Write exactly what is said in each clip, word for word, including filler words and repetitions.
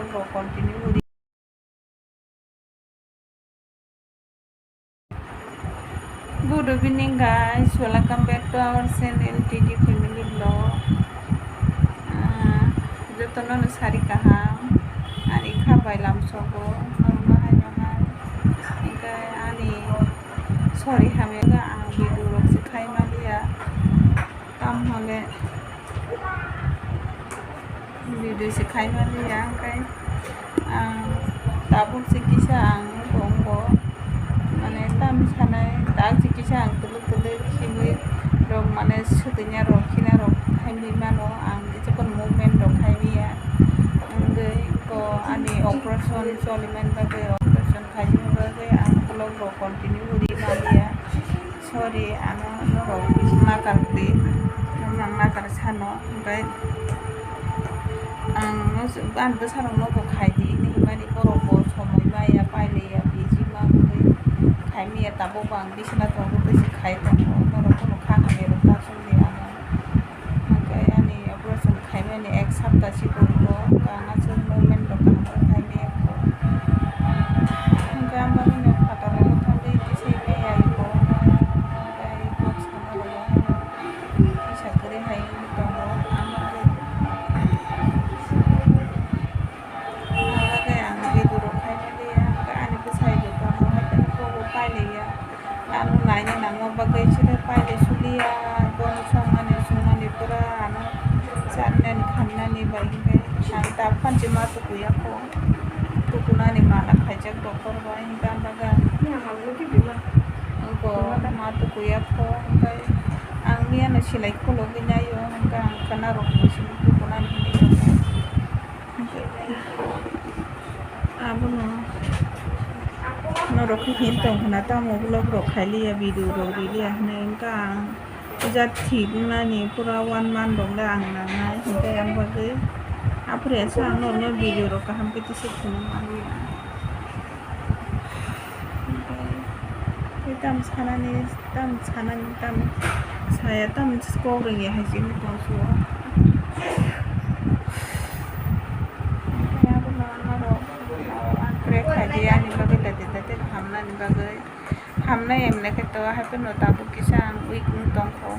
Continue uri. Good evening guys, welcome back to our channel T D Family Vlog. Ah, jotono no sari kaham, ani kha bai lamsogo, norok no hai no hai. Hingke ani sori hamya ang video rok se khai maliya. Tam hole video se khai maliya, hingke ang tabuk se kisa ang tongo, mane tam sanai tak se kisa ang telek telek khimui rok, mane swtwina rok khina rok khaimui mano, ang jekon movement rok khaimui ya, hingke ko ani operation choli mani bagwi, operation khaimani bagwi ang vlog rok continue uri maliya. Sorry, ano norok nakar di, norok nakar sano, hingke ang no, ang bwsarok no bo khai di hinwi hinmani borok bo somoi maya, pailiya, busy ma wngwi khai maya, tabuk bo ang bisina tongo, tei se khai tongo, norok bono kha hamya rok ta chongdi ano. Hingke ani operation khaimani ek sapta sikon bo, ang aswk movement rok kaham khe khaimaya kho. Hingke ang bagwino phataro thangwi kisa khe yai kho. Hingke kok sana rwya hino kisa kwrwi hai wngwi tongo. Ang bagwi Ang bagwi ang video rok khai maliya, hingke ani bwsai bo tongo, haikhe bobo pailiya. Ano naina nangma bagwi chini pailai suliya, bono songmani songmani pura ano charnani khamnani bai hingke ang ta phansi ma tukuya kho. Tukunani mana khaijak doctor bai hingke ang bagwi ang bo ma tukuya kho, hingke ang miyano silai khulogwi naio, hingke ang khwna rok bo simi tukunani hinwi tongo. Abono norok khe hin tong khna, tamo vlog rok khailiya, video rok riliya hinwi wngkha ang. Jat thik wngnani pura one month rok le ang nangnai, hinkhe ang bagwi aphuru esa ang norokno video rok kaham khe tisa phunuk manliya. Tei tam sanani, tam sanani, tam saya, tam kok rwngya hai se wngwi tong suo. Tei abono norok, norok ang pray khai di, ani bagwi da, da, da, da, hamnani bagwi. Hamnai emne khe to, haikhe no tabuk kisa ang weak wng tong kho.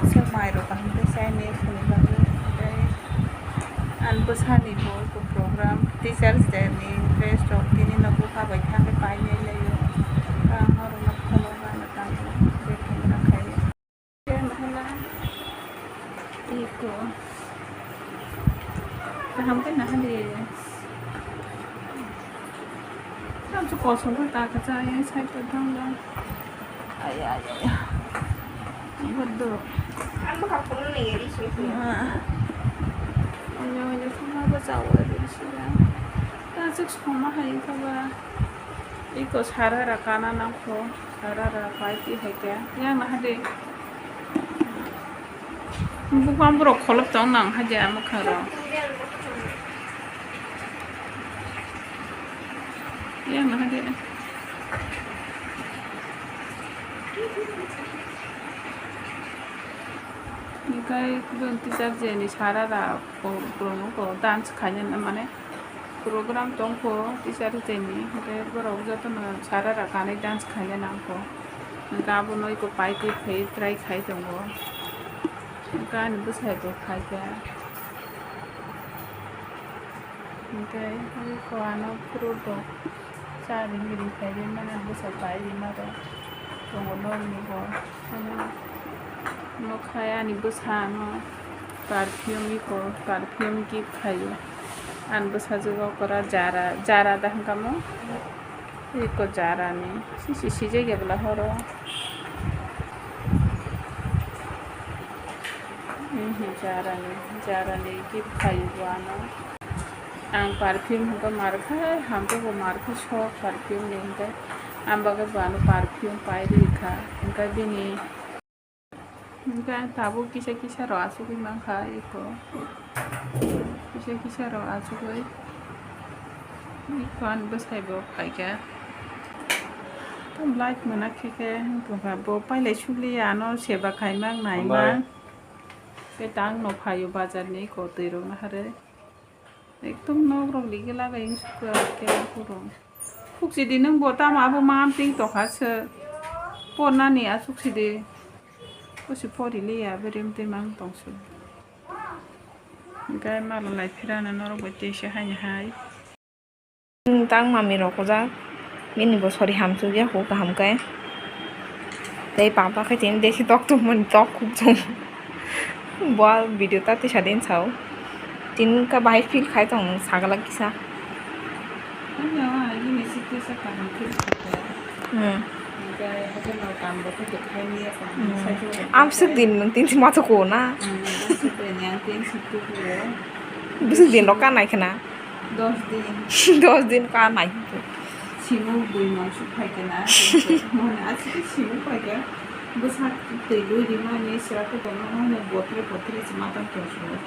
Kisa mai rok kaham khe chaini phunui bagwi. Tei Ani bwsani bo eko program, Teachers Day ni dress rok tini no bupha bai thangwi painai laio. Ang norokno follow rwna tamo, betham rwna khaio. Eko kaham khe naha di. Tamsa kosom khe ta kwchai side o thang dong. Ay, ay, ay. Bodo. Ang bwkha phuru ni eri sui. Ah. Onyo, onyo thangma bo chawi eri sui. Ta chik soma hai kha ba. Iko sarara kana nang kho. Sarara pai ti hai khe. Yang naha di. Bukang borok kholop tong nang haja mwkhang rok. Yang naha de. Hinkhe teacher day ni sarara borok dance khaina mane. Program tongkho teacher day ni, hwnkhe borok jotono sarara kanwi dance khaina nangkho. Hwnkhe abono eko pai twi phai try khai tongo. Hwnkhe ani bwsai bo phaikha. Hwnkhe eko ano fruit rok cha ringwi ringphai rwi mani bwsai pai rwma rok tongo norni bo. Ano nokha ani bwsa ano perfume eko perfume gift khaio. Ani bwsajwk okora jara, jara da hwnkha mo? Eko jara ni sisi sijak ya bwla horo. Mhm, jara ni, jara ni gift khaio bo ano. Ang perfume hwnkhe markhe, hamjwk bo markhe sok perfume ni hwnkhe. Ang bagwi bo ano perfume pai rikha. Hwnkhe bini, hwnkhe tabuk kisa kisa rok achugwi mankha eko. Kisa kisa rok achugwi eko ani bwsai bo phaikha. Tam light mwnakhe khe wngtongkha. Bo pailai suliya ano seba khaimak naimak. Tei tang no phaio bazar ni eko twi rok naharwi. Ekdom nok rok ligi lagai wng sukha kela phuru. Khuk sidi nwng bo tamo abo mam ting tokha se. Pornani asuk sidi. Bosi pori liya beri mtwi mang tong se. Gai malo lai phirana norok bai tei se haini hai. Tang mami rok kujak. Bini bo sori hamsuk ya hu kaham khe. Tei papa khe tini desi tok tongmani tok khuk chong. Bo video ta tisa din sao. Tin ka bahai feel khai tong sagala kisa. Ano, ah, ini situ sa kaham feel khai. Hmm. Hingke haikhe no kam bo khe khai ni ya sa. Hmm. Sai khe Amsuk din nung tin si ma thuku na. Hmm, amsuk din yang tin si thuku. Bwswk din rok kanai khna. Dos din. Dos din kanai. Simuk bui mansuk phai khe na. Mane aswk simuk phai khe. Bwsak twi lui rimani sira khe tongma mane bothre bothre se matang tong sugo.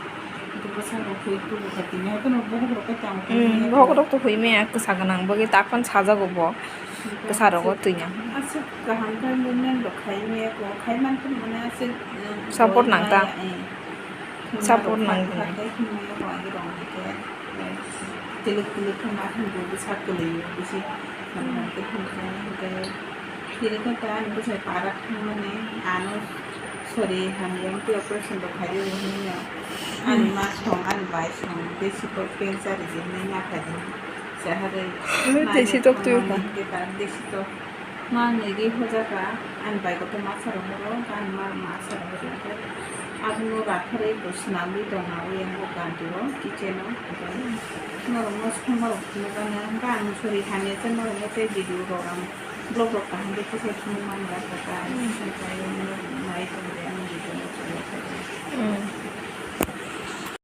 Bwsak rok hui tubu kha tini hai kheno bohok rok khe tamo. Hmm, bohok rok to hui maya kwsa gwnang bagwi tak phano sajago bo. Kwsa rogo twi ya. Aswk kaham khe movement rok khai maya kho. Khai man phano mane aswk, um, support nang ta. Maya, eh. Support nang gwnang. Telek telek khe ma hinwi bwsa kwlwi bisi hamya khe hinkhe hinkhe tini khe ta ani bwsai para thangmani ano sori hamya wngtwi operation rok khaio hinwi ani ma song ani bai song besi kok cancer rijini ma khaidi saharwi. Tei si tok twi kha. Hinkhe ta besi tok. Manwi ri hojaka, ani bai kotor masa rok horo, ani ma masa rok horo. Abono rakhorwi bo swnamwi tongnawi ang bo gandhi o, kitchen o. Norok no songma rok phunukgana, hwnkhe ang sori hamya khe norok no tei video rok ang vlog rok kaham khe kisa phunukmani rw kha ta, hwnkhe norok nai tongdi ani video no. Hmm.